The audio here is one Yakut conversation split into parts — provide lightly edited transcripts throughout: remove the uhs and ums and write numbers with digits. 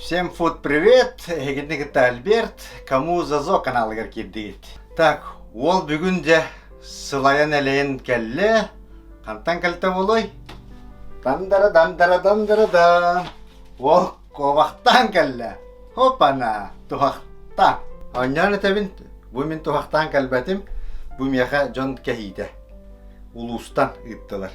Всем фуд привет! Эһигини кытта Альберт, Кому Зазо каналыгар киирдигит. Так, уол бүгүн дьэ сылайан-элэйэн кэллэ. Хантан кэлтэ буолуой? Дандара дандара дандара да. Уол куобахтаан кэллэ. Хопана, туһахтаан. Оонньоон этэбин, бу мин туһахтаан кэлбэтим, бу миэхэ дьон кэһиитэ. Улуустан ыыттылар.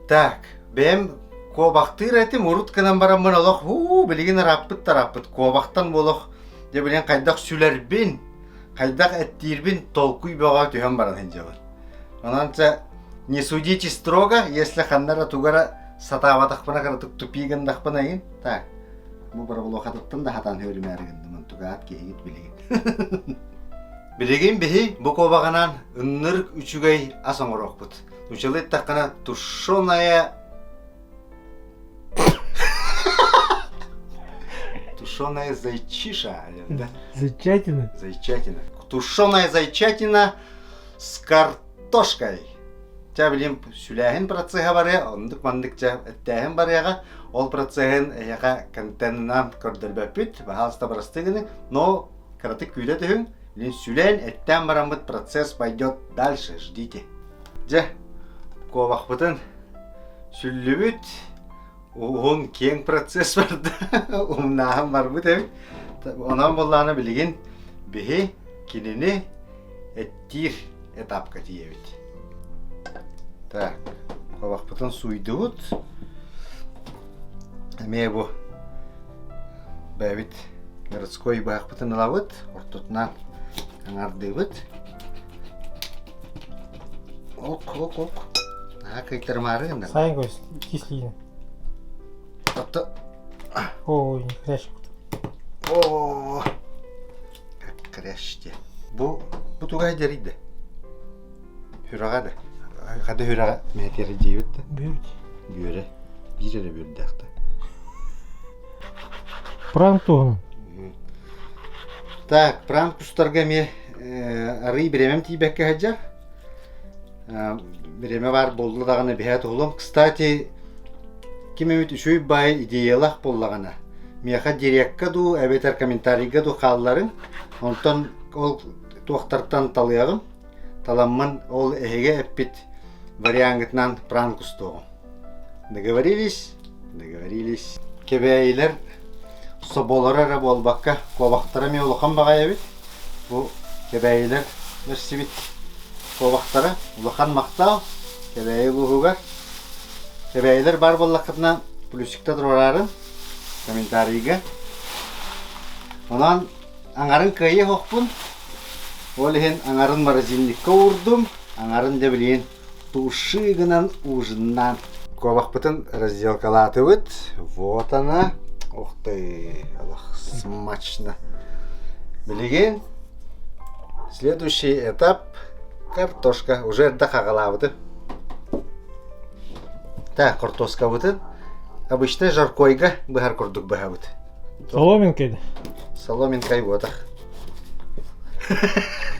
Так, бэйэм куобахтыыр этим, урут гынан бараммын олох уу билигин ырааппыт тарааппыт куобахтан буолуох дьэ билигин хайдах сүлэрбин, хайдах эттиирбин толкуй бөҕө түһэн баран сылдьабын. Онон чэ не судите строго, если ханна эрэ тугу эрэ сатаабатахпына кыратык тупи гыннахпына иһин. Так, бу боробулуохатыттан да хатаан хөрүмээри гынным, онтугаат киһигит билигин. Билигин биһи бу куобаҕынан ыннырык үчүгэй ас оҥоруохпут. Нууччалыы эттэххинэ тушеная тушеная зайчиша да? Зайчатина. Зайчатина. Тушеная зайчатина с картошкой. Чэ билим сүлээһин процеһа барыа, оннук маннык чэ эттээһин барыаҕа. Ол процеһын эһиэхэ контенынан көрдөрбөппүт, баһаалыста бырастыы гыныҥ, но кыратык күүтэ түһүҥ, билин сүлээн, эттээн бараммыт процесс пойдет дальше, ждите. Дьэ, куобахпытын сүллүбүт, уһун киэҥ процесс барда, умнааһын барбыт эбит. Онон буоллаҕына билигин биһи кинини эттиир этапка тиийэбит. Так, куобахпытын сууйдубут. Эмиэ бу бэйэбит городской быһахпытын ылабыт, ортотунан аҥардыыбыт. Ок, ок, ок. Наһаа кыйтарымаары гынна. Сайын көс, кислиин. Отто. Ой, не хрящ. О, как хрящ те. Бу бу тугай дэрийдэ. Хүрэҕэ да. Хада хүрэҕэ мээтиэрэ диэбит да. Бүөрт. Бүөрэ. Биир эрэ бүөрдээх да. Пранк туһунан. Так, пранк тустарга эмиэ арыый бириэмэм тиийбэккэ сылдьар. Бириэмэ баар буолла даҕаны биһээ туһулуом. Кстати, ким эмит үчүгэй баай идеялаах буоллаҕына, миэхэ дирекка дуу эбэтэр комментарийга дуу хаалларыҥ. Онтон ол туохтартан талыаҕым. Таламмын ол эһиги эппит вариаҥҥытынан пранк устуоҕум. Договорились? Договорились. Кэбээйилэр соболоро эрэ буолбакка, куобахтара эмиэ улахан баҕайы эбит. Бу Кэбээйилэр бэрсибит куобахтара улахан махтал Кэбээйи улууһугар. Кэбээйилэр баар буоллаххытына плюсикта туруораарын комментарийга. Онон аҥарын кыайыы оһохпун. Ол иһин аҥарын морозильникка уурдум, аҥарын да билигин Туши гынан ужиннаан. Куобахпытын разделкалаатыбыт. Вот она. Ух ты, олох смачно. Билигин следующий этап картошка. Уже эрдэ хаҕалаабытым. Так, картошкабытын обычный жаркойга быһар курдук быһабыт. Соломинкой. Соломинкой буотах.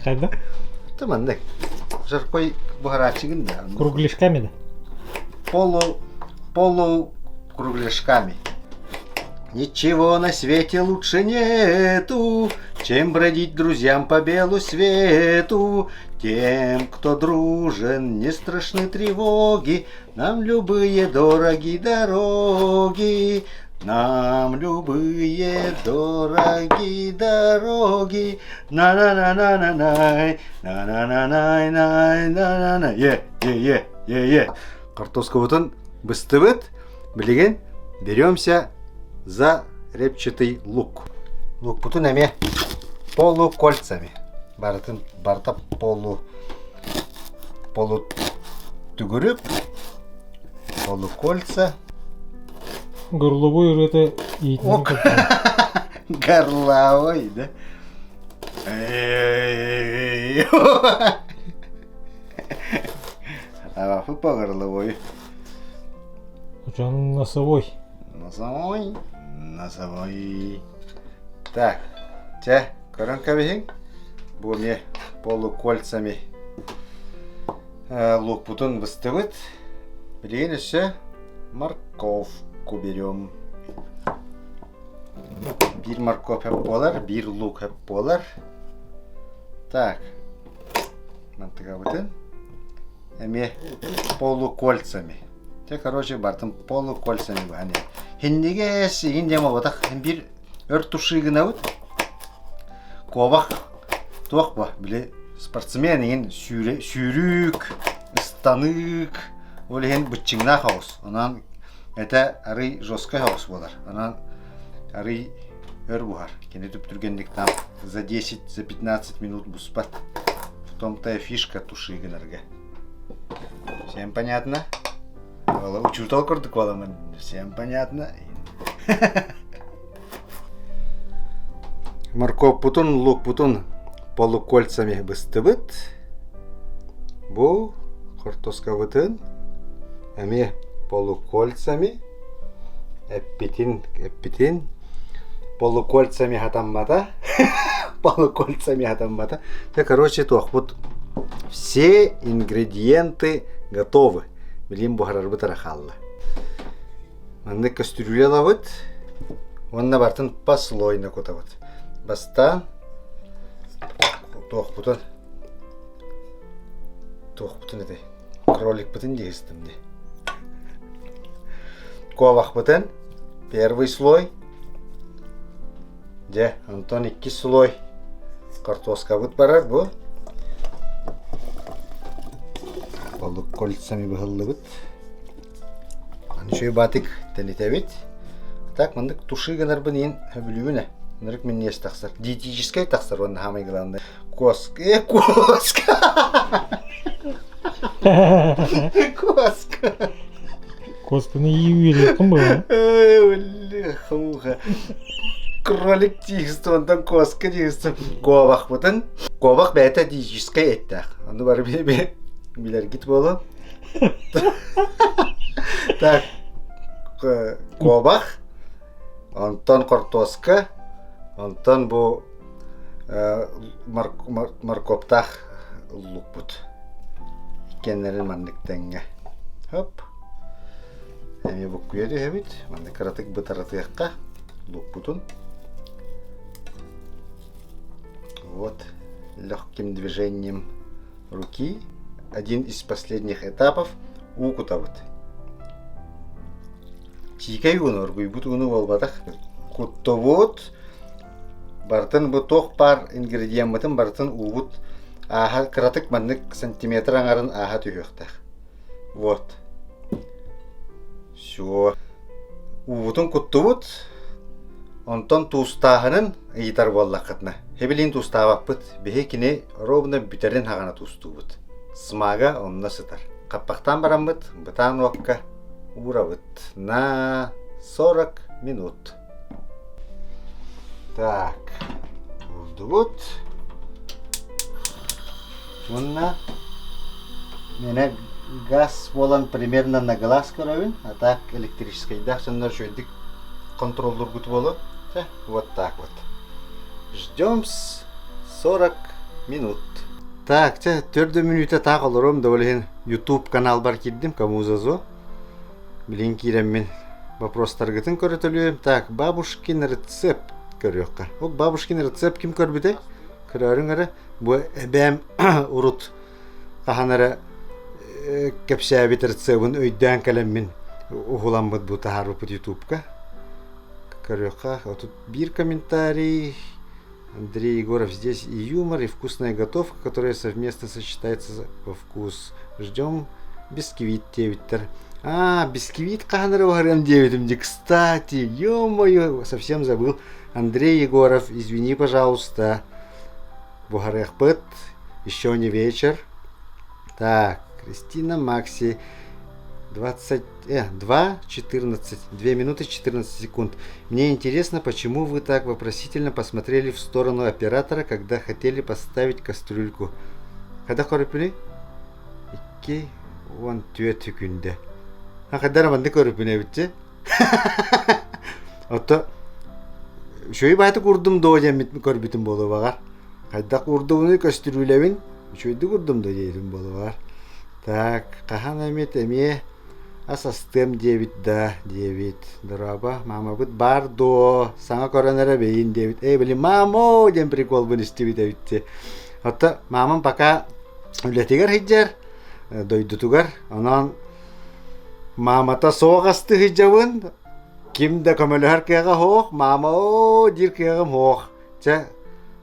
Хайда? Ты маннык. Жаркой буһарааччыгын да. Кругляшками да? Полу, полу кругляшками. Ничего на свете лучше нету, чем бродить друзьям по белу свету. Тем, кто дружен, не страшны тревоги, нам любые дороги дороги. Нам любые дороги дороги. На-на-на-на-на-най, на-на-на-най-най-на-на-на. Е, е, е, е, е. Картошкабытын быстыбыт. Билигин беремся за репчатый лук. Лукпутун эмиэ полукольцами. Барытын барыта полу полу түгүрүк, полукольца. Горловой ырыата иитинэн Горловой, да? А по горловой. Учан носовой. Носовой. Носовой. Так, чэ, көрөн кэбиһиҥ. Бу эмиэ полукольцами лукпутун быстыбыт. Билигин өссө морковку берем. Биир морковь хөп буолар, биир лук хөп буолар. Так, мантыгабытын эмиэ полукольцами. Те, короче, бартын полукольцами баһан. Хиннигэ сигин диэн буолбатах. Биир өр туши гынабыт. Куобах туох бу, били спортсмен иһин сүүрүүк, ыстаныык, ол иһин быччыҥнаах оҕус. Онон этэ арый жесткай оҕус буолар. Онон арый өр буһар. Кини түптүргэнник там за 10, за 15 минут буспат. В том-то и фишка туши гынарга. Всем понятно? Учуутал курдук буоламын. Всем понятно? Морковпутун, лукпутун полукольцами быстыбыт. Бу хортуоскабытын эмиэ полукольцами эппитин эппитин полукольцами хатаммата полукольцами хатаммата. Те, короче, туохпут все ингредиенты готовы. Билин буһарарбыт эрэ хаалла. Маннык көстүрүүлэ ылабыт уонна барытын послойно кутабыт. Бастаан туохпутун туохпутун этэй кроликпытын дии дии. Куобахпытын первый слой дьэ онтон иккис слой картошкабыт барар бу полукольцами быһыллыбыт Үчүгэй баатык тэнитэбит. Так, маннык туши гынарбын иһин сөбүлүүбүн ээ. Ынырык минньигэс тахсар. Диетическэй тахсар уонна самый главное. Куоска. Э, куоска! Куоска! Куосканы ии үөрүөххүн буолуо. Эй, бля, Кролик тиистэ, онтон куоска тиистэ. Куобахпытын. Куобах бэйэтэ диетическэй эттээх. Ону бары билэргит буолуо. Так, куобах, онтон хортуоска, онтон бу морковтаах лукпут. Иккиэннэрин маннык тэҥҥэ. Хоп. Эмиэ буккуйа түһэбит. Маннык кыратык бытаратыахха лукпутун. Вот легким движением руки один из последних этапов уу кутабыт. Чиикэй ууну оргуйбут ууну буолбатах. Куттубут. Барытын бу туох баар ингредиеммытын барытын уубут ааһа кыратык маннык сантиметр аҥарын ааһа түһүөхтээх. Вот. Все. Уубутун куттубут. Онтон туустааһынын ыйытар буоллаххытына, хэбилиин туустаабаппыт. Биһи кини ровно бүтэрин хаҕана туустуубут. Смага онно сытар. Хаппахтаан бараммыт, бытаан уокка уурабыт. На 40 минут. Так, уурдубут. Уонна мэнэ газ буолан примерно на глаз көрөбүн, а так электрическайдаах дьоннор үчүгэйдик контроллуургут буолуо. Чэ, вот так вот. Ждем 40 минут. Так, чэ, төрдө мүнүүтэ таах олоруом да ол иһин YouTube каналбар киирдим, кому зазо. Билин киирэммин вопростаргытын көрөтөлүөм. Так, бабушкин рецепт көрүөххэ. Ол бабушкин рецепт ким көрбүтэй? Көрөөрүҥ эрэ. Бу эбээм урут хаһан эрэ кэпсээбит рецебын өйдөөн кэлэммин уһуламмыт бу таһаарбыппыт ютубка. Көрүөххэ, отут биир комментарий. Андрей Егоров, здесь и юмор, и вкусная готовка, которая совместно сочетается во вкус. Ждем бисквит диэбиттэр. А, бисквит хаһан эрэ уһарыам диэбитим дии. Кстати, ё-моё, совсем забыл. Андрей Егоров, извини, пожалуйста. Буһарыахпыт. Еще не вечер. Так, Кристина Макси. 20, 2, 14, 2 минуты 14 секунд. Мне интересно, почему вы так вопросительно посмотрели в сторону оператора, когда хотели поставить кастрюльку. Когда көрүпүнүй? Икки уон түөрт күндэ. А хайдара маннык көрүпүн эбитчи? Ото үчүгэй баайты курдум дуо диэммит көрбүтүм буолуо баҕар. Хайдах курдугунуй көстүрүүлэбин үчүгэйдик курдум дуо диэтим буолуо баҕар. Так, хаһан эмит эмиэ. Ас астыам диэбит да диэбит. Дорообо, маамабыт баар дуо? Саҥа көрөн эрэ бэйин диэбит. Эй, били мамо диэн приколбун истибит эбит. Оттон маамам пока үлэтигэр сылдьар, дойдутугар. Онон маамата суох астыы сылдьабын. Ким да көмөлөһөр кыаҕа суох, маама оо диир кыаҕым суох. Чэ,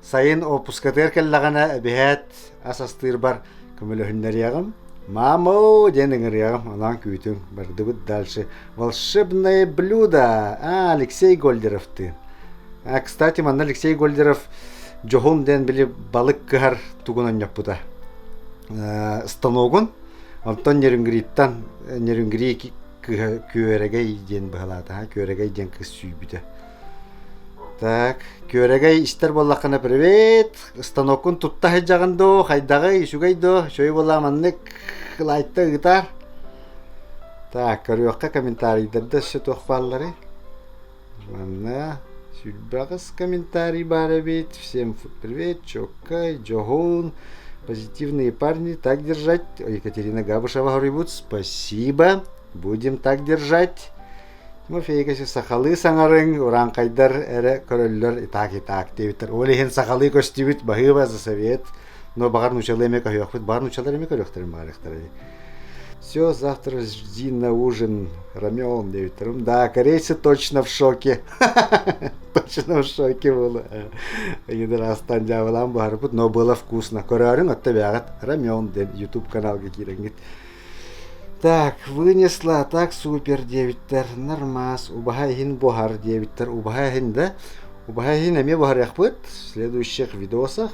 сайын уоппускатыгар кэллэҕинэ эбиһээт ас астыырбар көмөлөһүннэриэҕим. Маама диэн ыҥырыаҕым, онон күүтүҥ. Бардыбыт дальше. Волшебное блюдо. А, Алексей Гольдеровтыын. А, кстати, манна Алексей Гольдеров дьоһун диэн били балык кыһар тугун онньоппута. Э, станогун. Онтон Нерюнгриттан Нерюнгри кыһа Күөрэгэй диэн быһалаата. Күөрэгэй диэн кыыс сүүйбүтэ. Так, күөрэгэй истэр буоллаххына привет! Станоккун тутта сылдьаҕын дуу, хайдаҕый, үчүгэй дуу? Үчүгэй буоллаҕа маннык лайкта ыытаар. Так, көрүөххэ комментарийдарда өссө туох баалларый? Манна 28 комментарий баар эбит. Всем привет, чоккай, дьоһун, позитивные парни, так держать. Екатерина Габышева говорит, спасибо, будем так держать. Тимофей сахалыы саҥарыҥ, урааҥхайдар эрэ көрөллөр итак-итак диэбиттэр. Ол иһин сахалыы көстүбүт, баһыыба за совет. Но баҕар нуучалыы эмиэ көһүөхпүт, баҕар нуучалар эмиэ көрүөхтэрин баҕарыахтара дии. Все, завтра жди на ужин рамен диэбиттэрим. Да, корейцы точно в шоке. Точно в шоке было. Ыйыдыраастан дьаабылаан буһарбыт, но было вкусно. Көрөөрүҥ, отто бэҕэт рамен диэн YouTube каналга киирэҥҥит. Так, вынесла, так супер диэбиттэр, нормас, убаһа иһин буһар диэбиттэр, убаһа иһин да, убаһа иһин эмиэ буһарыахпыт в следующих видосах.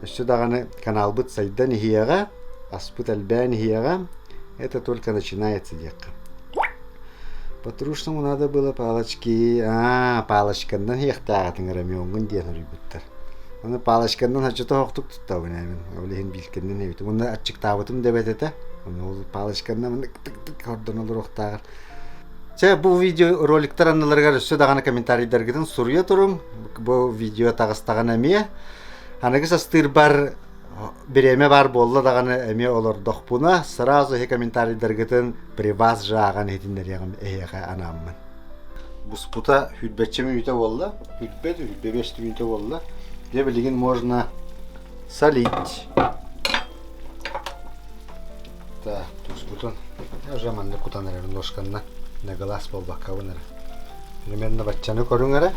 Өссө даҕаны каналбыт сайдан иһиэҕэ, аспыт элбээн иһиэҕэ, это только начинается диэххэ. По-трушному надо было палочки, аа, палочканнан иһиэхтээҕитиҥ рамеҥҥун диэн суруйбуттар. Аны палочканнан оччото оһохтук туттабын ээ мин. Ол иһин биилкэннэн эбитим. Уонна аччыктаабытым да эбэт этэ. Ону ол палочканнан маннык тык-тык хордон олоруохтааҕар. Чэ, бу видео роликтар анныларыгар өссө даҕаны комментарийдаргытын суруйа туруҥ. Бу видео таҕыстаҕына эмиэ. Аныгы састыырбар бириэмэ баар буолла даҕаны эмиэ олордохпуна сразу эһи комментарийдаргытын при вас же ааҕан иһитиннэриэҕим эһиэхэ анааммын. Буспута сүүрбэччэ мүнүүтэ буолла. Сүүрбэт, 25 мүнүүтэ буолла. Дьэ билигин можно солить. Так, туспутун уже маннык кутан эрэр ложканна на глаз буолбаккабын эрэ. Примерно баччаны көрүҥ эрэ.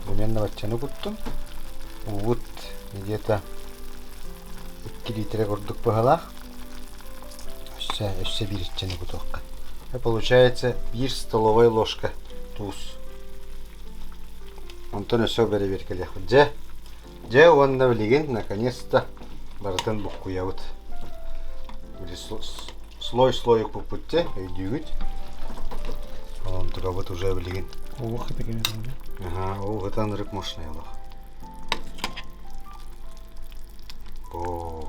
Примерно баччаны куттум. Уубут где-то 2 литра курдук быһалаах. Өссө, өссө биир иччэни кутуохха. Получается биир столовая ложка туус. Онтон өссө бэрэбиэркэлиэхпит. Дьэ, дьэ уонна билигин наконец-то барытын буккуйабыт. Слой-слой укпуппут дьэ, өйдүүгүт. Онтукабыт уже билигин. Олох это Ага, ол ытан ырык мощный олох. О,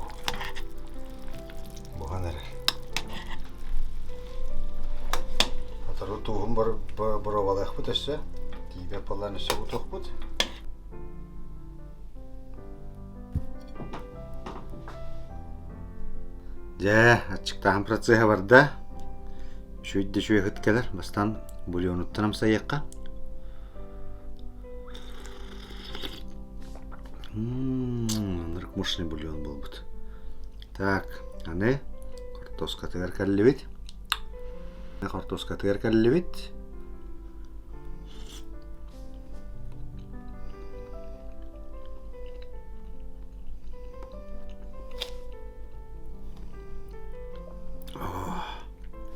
буһан эрэр. Сотору тууһун боруобалыахпыт өссө. Тиийбэт буоллаан өссө кутуохпут. Дьэ, аччыктааһын процеһа барда. Үчүгэй да үчүгэй ыт кэлэр. Бастаан бульонуттан амсайыахха. Ынырык мощный бульон буолбут. Так, аны хортуоскатыгар кэллибит. Хортуоскатыгар кэллибит.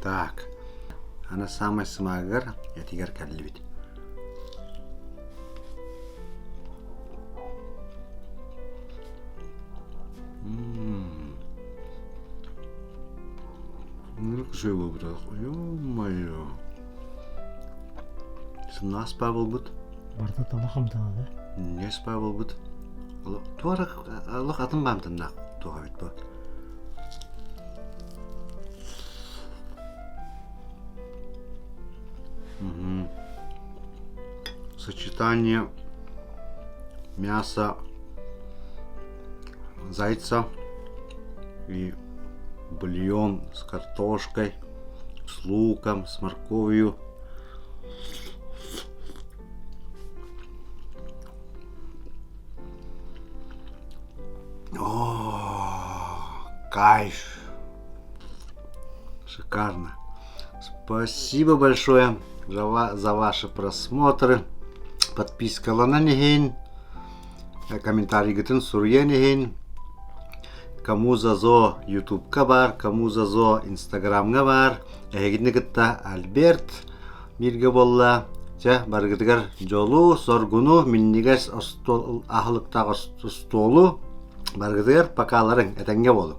Так, аны саамай сымаагар этигэр кэллибит. Үчүгэй буолбут Ё-моё. Сымнаҕас баа буолбут. Барыта таба хамтана да? Ньэс баа буолбут. Туора олох атын баамтаннаах туох эбит бу. Сочетание мяса зайца и бульон с картошкой. С луком, с морковью. О, кайф! Шикарно. Спасибо большое за, за ваши просмотры. Подпискаланан иһин, комментарийгытын суруйан иһин. Кому зазо ютубка бар, кому зазо инстаграмҥа бар. Эһигини кытта Альберт бииргэ буолла. Чэ, барыгытыгар дьолу, соргуну, минньигэс остуол, аһылыктаах остуолу барыгытыгар покаларыҥ, этэҥҥэ буолуҥ.